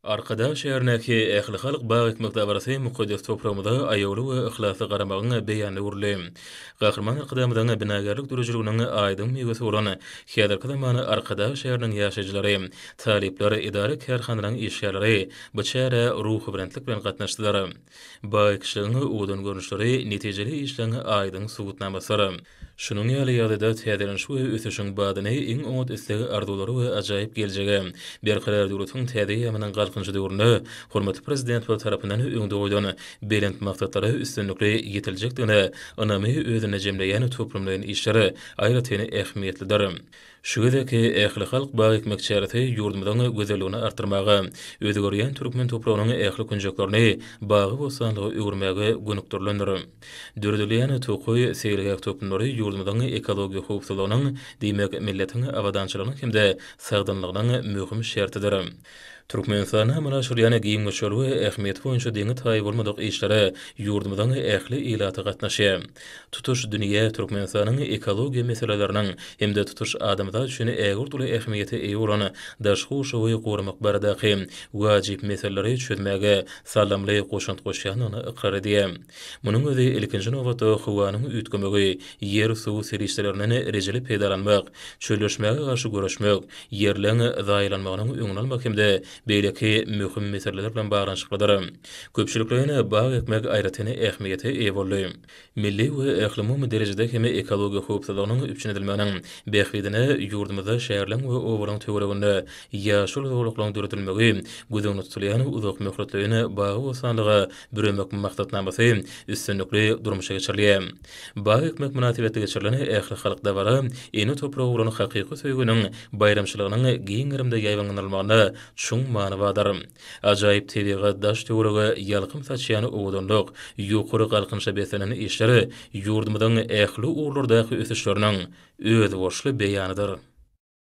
Arkadag şäherindäki ählihalk bag ekmek dabarasy mukaddes topragymyza aýawly we yhlasly garamagyň beýanyna öwrüldi. Gahryman Arkadagymyzyň binagärlik döredijiliginiň aýdyň miwesi bolan häzirki zaman Arkadag şäheriniň ýaşaýjylary, talyplar, edara-kärhanalaryň işgärleri bu çärä ruhubelentlik bilen gatnaşdylar. Bag ekişligiň owadan görnüşleri netijeli işleň aýdyň subutnamasydyr. Şunuň ýaly ýagdaýda täzeleniş we ösüşiň badyny iň oňat isleg-arzuwlary we ajaýyp geljege, Berkarar döwletiň täze eýýamynyň Galkynyşy döwründe hormatly Prezidentimiz tarapyndan öňde goýlan belent maksatlara üstünlikli ýetiljekdigine ynamy özünde jemleýän toplumlaýyn işler aýratyn ähmiýetlidir. Şu gezekki ählihalk bag ekmek çäresi ýurdumyzyň gözelligini artdyrmaga, özgerýän türkmen topragynyň ähli künjeklerini bagy-bossanlyga öwürmäge gönükdirilendir. Döredilýän tokaý seýilgäh toplumlary ýurdumyzyň ekologiýa howpsuzlygynyň, diýmek, milletiň abadançylygynyň hem-de sagdynlygynyň möhüm şertidir. Türkmenistanda amala aşyrylýan giň möçberli we ähmiýeti boýunça deňi-taýy bolmadyk işlere ýurdumyzyň ähli ilaty gatnaşýar. Tutuş dünýä Türkmenistanyň ekologiýa meseleleriniň hem-de tutuş adamzat üçin ägirt uly ähmiýete eýe bolan daşky gurşawy goramak baradaky wajyp meseleleri çözmäge saldamly goşant goşýandygyny ykrar edýär. Munuň özi, ilkinji nobatda, howanyň üýtgemegi, ýer-suw serişdelerinden rejeli peýdalanmak, çölleşmäge garşy göreşmek, ýerleň zaýalanmagynyň öňüni almak hem-de beýleki möhüm meseleler bilen baglanyşyklydyr. Köpçülikleýin bag ekmek aýratyn ähmiýete eýe boldy. Milli we ählumumy derejede hem ekologiýa howpsuzlygynyň üpjün edilmeginiň bähbidine ýurdumyzda şäherleň we obalaryň töwereginde ýaşyl zolaklaryň döredilmegi göz öňünde tutulýan uzak möhletleýin bagy-bossanlyga büremek maksatnamasy üstünlikli durmuşa geçirilýär. Bag ekmek mynasybetli geçirilen ählihalk dabara ene topraga bolan hakyky söýginiň baýramçylygynyň giň gerimde ýaýbaňlandyrylmagynda çuň many bardyr. Ajaýyp tebigat, daş-töwerege ýalkym saçýan owadanlyk, ýokary galkynyşa beslenen işler ýurdumyzyň ähli ugurlardaky ösüşleriniň özboluşly beýanydyr.